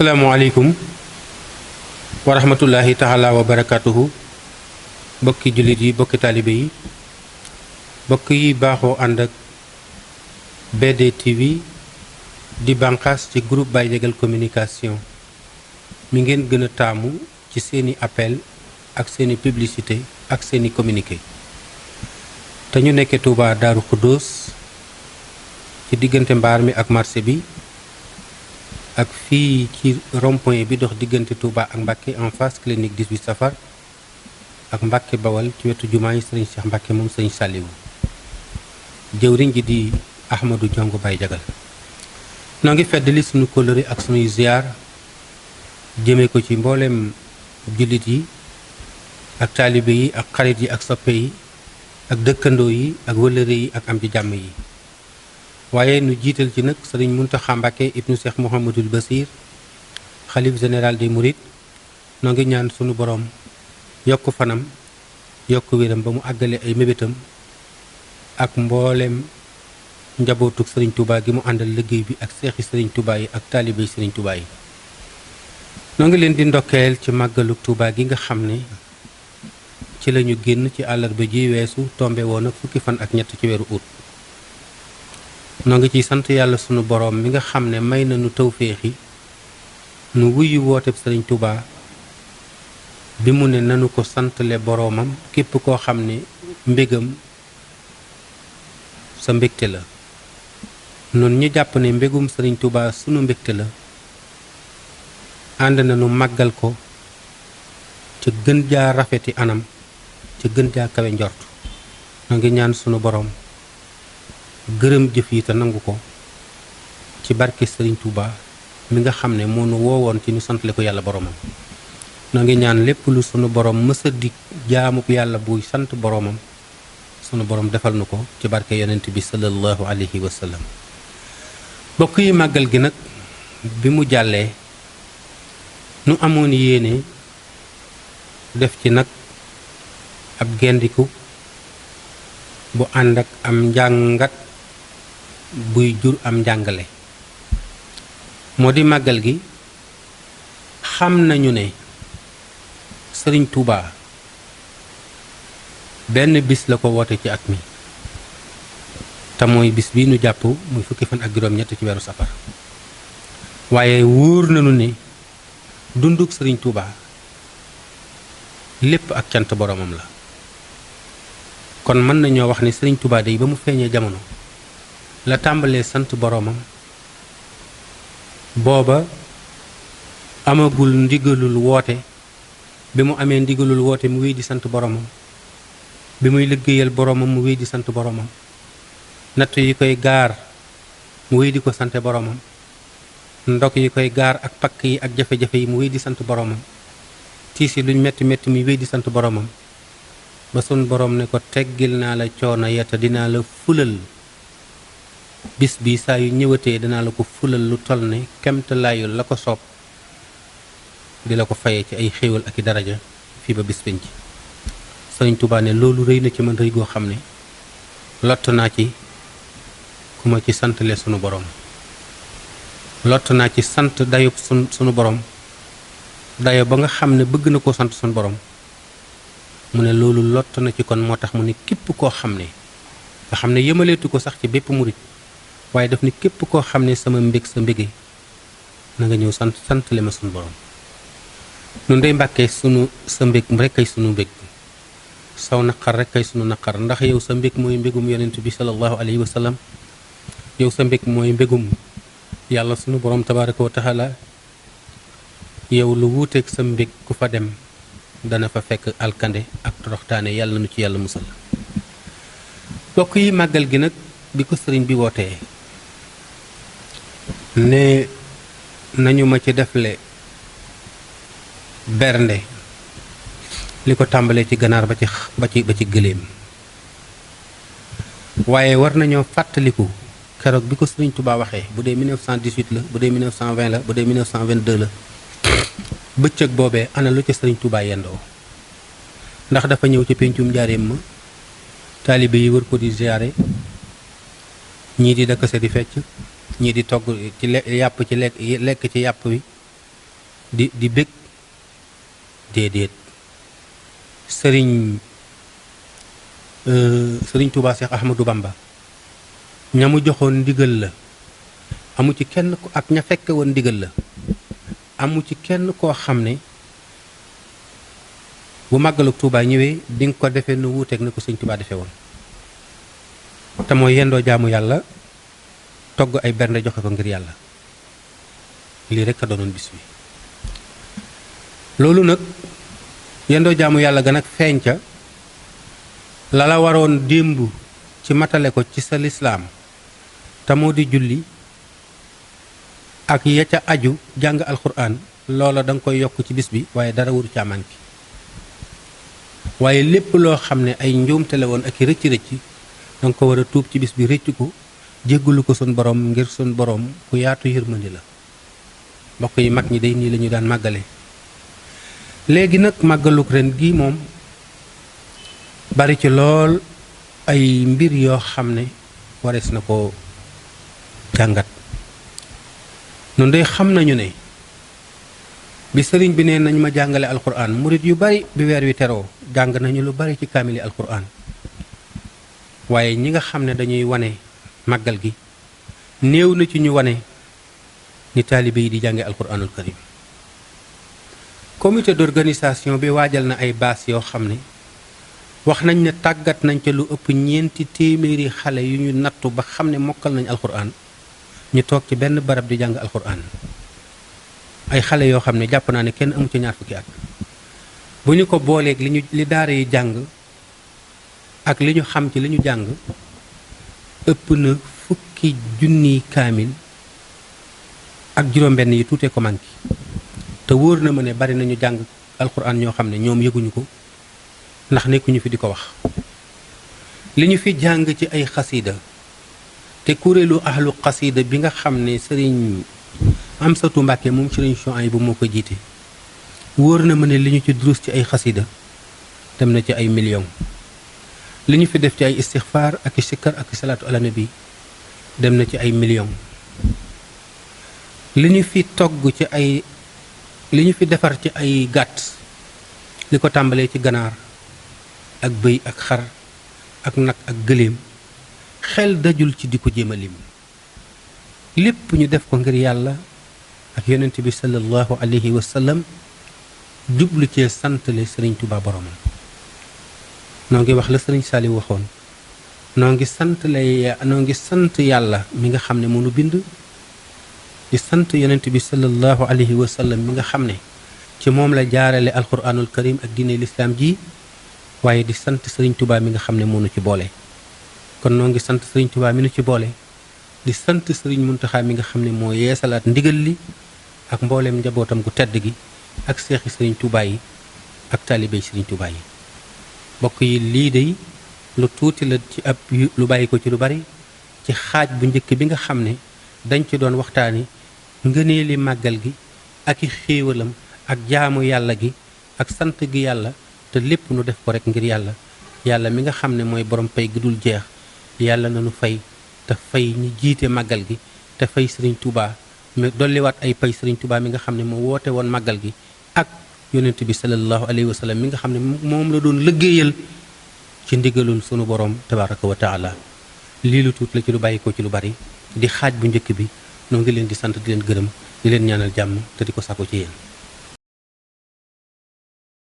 asalaamaaleykum wa rahmatullahi taala wa barakatuhu bokki jullit yi bokki taalibe yi bokk yi baaxoo ànd ak BD TV di bànqaas ci groupe Baye Diagal communication mi ngeen gën a taamu ci seeni appel ak seeni publicité ak seeni communiqué te ñu nekkee Touba Daaru Xuddoos ci diggante mbaar mi ak marché bi ak fii ci rond-point bi dox diggante Touba ak Mbàkke en face clinique 18 safar ak Mbàkke Bawal ci wetu jumaa yi Sëriñ Cheikh Mbàkke moom Sëriñ Sàlliwu jëwriñ ji di Ahmadou Diongue Baye Diagal noo ngi feddali sunu kóllëre ak sunuy ziar jëmee ko ci mbooleem jullit yi ak taalibe yi ak xarit yi ak soppe yi ak dëkkandoo yi ak wëllëre yi ak am ci jàmm yi waaye nu jiital ci nag sëriñ Muntaxa Mbàkke ibnu Cheikh Mouhamadul Basir xalif général des Mourides noo ngi ñaan sunu borom yokk fanam yokk wéram ba mu àggale ay mébétam ak mboolem njabootug sëriñ Touba gi mu àndal liggéey bi ak seexi sëriñ Touba yi ak taalibe yi sëriñ Touba yi noo ngi leen di ndokkeel ci màggalug Touba gi nga xam ne ci lañu génn ci àllarba ji weesu tombe woon ak fukki fan ak ñett ci weeru août noo ngi ciy sant yàlla sunu boroom mi nga xam ne may na nu tawféexi nu wuyu wooteb sëriñ Touba bi mu ne nanu ko santale boroomam képp koo xam ne mbégam sa mbégte la noonu ñu jàpp ne mbégum sëriñ Touba sunu mbégte la ànd na nu màggal ko ca gën jaa rafeti anam ca gën jaa kawe njort noo ngi ñaan sunu boroom gërëm jëf yi te nangu ko ci barke sëriñ Touba mi nga xam ne moo nu woowoon ci ñu santale ko yàlla boroomam noo ngi ñaan lépp lu sunu boroom mësa di jaamub yàlla buy sant boroomam sunu boroom defal nu ko ci barke yonent bi sallallahu alayhi wa sallam bokk yi màggal gi nag bi mu jàllee nu amoon yéene def ci nag ab gendiku bu ànd ak am njàngat buy jur am njàngale moo di màggal gi xam nañu ne sëriñ Touba benn bis la ko woote ci at mi te mooy bis bii nu jàpp muy fukki fan ak juróom-ñett ci weeru safar waaye wóor nañu ne dunduk sëriñ Touba lépp ak cant boromam la kon mën nañoo wax ne sëriñ Touba day ba mu feeñee jamono la tàmbalee sant boromam booba amagul ndigalul woote bi mu amee ndigalul woote mu wéy di sant boromam bi muy liggéeyal boromam mu wéy di sant boromam natt yi koy gaar mu wéy di ko sante boromam ndok yi koy gaar ak pakk yi ak jafe-jafe yi mu wéy di sant boromam tiis yi luñ metti metti muy wéy di sant boromam ba sun borom ne ko teggil naa la coono yetta dinaa la fulal bis bi saa yu ñëwatee dinaa la ko fulal lu toll ne kemtalaayu la ko soob di la ko fayee ci ay xéewal ak i daraja fii ba bis penc sëriñ Touba ne loolu rëy na ci man rëy goo xam ne lott naa ci ku ma ci santale sunu borom lott naa ci sant dayub sunu borom dayo ba nga xam ne bëgg na koo sant sunu borom mu ne loolu lott na ci kon moo tax mu ne képp koo xam ne nga xam ne yëmaleetu ko sax ci bépp murit waaye daf ne képp koo xam ne sama mbég sa mbége na nga ñëw santale ma sunu borom nun day Mbàkke sa mbég rek kay sunu mbég saw naqar rek kay sunu naqar ndax yow sa mbég mooy mbégum yonent bi sallallahu alayhi wa sallam yow sa mbég mooy mbégum yàlla sunu borom tabaraka wa taala yow lu wuuteeg sa mbég ku fa dem dana fa fekk alkande ak toroxtaane yàlla nu ci yàlla musal bokk yi màggal gi nag bi ko sëriñ bi wootee ne nañu ma ci defle bernde li ko tàmbalee ci ganaar ba ci gëléem waaye war nañoo fàttaliku keroog bi ko sëriñ Touba waxee bu dee 1918 la bu dee 1920 la bu dee 1922 la bëccëg boobee ana lu ca sëriñ Touba yendoo ndax dafa ñëw ci péncum njaareem ma taalibe yi wër ko di ziyaare ñii di dakkase di fecc ñii di togg ci yàpp ci lekk ci yàpp wi di bég déedéet sëriñ Touba Cheikh Ahmadou Bamba ña mu joxoon ndigal la amu ci kenn ak ña fekke woon ndigal la amu ci kenn koo xam ne bu màggalug Touba ñëwee di nga ko defee nu wuuteeg na ko sëñ Touba defee woon te mooy yendoo jaamu yàlla togg ay bernde joxe ko ngir yàlla lii rek a doonoon bis bi loolu nag yendoo jaamu yàlla ga nag feeñ ca la la waroon démb ci matale ko ci sa lislaam te moo di julli ak ya ca aju jàng alxuraan loola da nga koy yokk ci bis bi waaye dara waru caa manki waaye lépp loo xam ne ay njuumte la woon ak i rëcc-rëcc da nga ko war a tuub ci bis bi rëcc ko jéggalu ko sun borom ngir sun borom ku yaatu yërmandi la mbokk yi mag ñi day nii la ñu daan màggale léegi nag màggaluk ren gi moom bari ci lool ay mbir yoo xam ne warees na ko jàngat nun day xam nañu ne bi sëriñ bi ne nañ ma jàngale alquran murit yu bari bi weer wi teroo jàng nañu lu bari ci kaamili alquran waaye ñi nga xam ne dañuy wane màggal gi néew na ci ñu wane ni taalibe yi di jànge alquranul karim comité d'organisation bi waajal na ay baas yoo xam ne wax nañ ne tàggat nañ ca lu ëpp 4 téeméeri xale yu ñu nattu ba xam ne mokkal nañ alquran ñu toog ci benn barab di jàng alquran ay xale yoo xam ne jàpp naa ne kenn amu ci ñaar fukki at bu ñu ko booleeg li daara yi jàng ak li ñu xam ci li ñu jàng ëpp na fukki junniy kaamil ak juróom-benn yi tuutee ko manki te wóor na ma ne bari nañu jàng alquran ñoo xam ne ñoom yëguñu ko ndax nekkuñu fi di ko wax li ñu fi jàng ci ay xasida te kuréelu ahlu xasida bi nga xam ne sëriñ Amsatu Mbàkke moom sëriñ Suhaybu moo ko jiite wóor na ma ne li ñu ci durus ci ay xasida dem na ci ay millions li ñu fi def ci ay istixfaar ak sikkar ak salaatu ala nabi dem na ci ay millions li ñu fi togg ci ay li ñu fi defar ci ay gàtt li ko tàmbalee ci ganaar ak bëy ak xar ak nag ak gëléem xel dajul ci di ko jéem a lim lépp ñu def ko ngir yàlla ak yonent bi sallallahu alayhi wa sallam jublu cee santale sëriñ Tuubaa boromam noo ngi wax la sëriñ Saaliw waxoon noo ngi sant yàlla mi nga xam ne moo nu bind di sant yonent bi sallallahu alayhi wa sallam mi nga xam ne ci moom la jaarale alquranul karim ak diine lislaam ji waaye di sant sëriñ Tuubaa mi nga xam ne moo nu ci boole kon noo ngi sant sëriñ Tuubaa mi nu ci boole di sant sëriñ Muntaxaa mi nga xam ne moo yeesalaat ndigal li ak mbooleem njabootam gu tedd gi ak seexi sëriñ Tuubaa yi ak taalibey sëriñ Tuubaa yi mbokk yi lii day lu tuuti la ci ab lu bàyyi ko ci lu bari ci xaaj bu njëkk bi nga xam ne dañ ci doon waxtaani ngëneeli màggal gi ak i xéewalam ak jaamu yàlla gi ak sant gi yàlla te lépp nu def ko rek ngir yàlla yàlla mi nga xam ne mooy borom pay gi dul jeex yàlla na nu fay te fay ñi jiite màggal gi te fay sëriñ Touba mais dolliwaat ay pay sëriñ Touba mi nga xam ne moo woote woon màggal gi ak yonent bi sallallahu alayhi wa sallam mi nga xam ne moom la doon liggéeyal ci ndigalul sunu borom tabaraka wa taala lii lu tuut la ci lu bàyyi ko ci lu bari di xaaj bu njëkk bi noo ngi leen di sant di leen gërëm di leen ñaanal jàmm te di ko sàkku ci yéen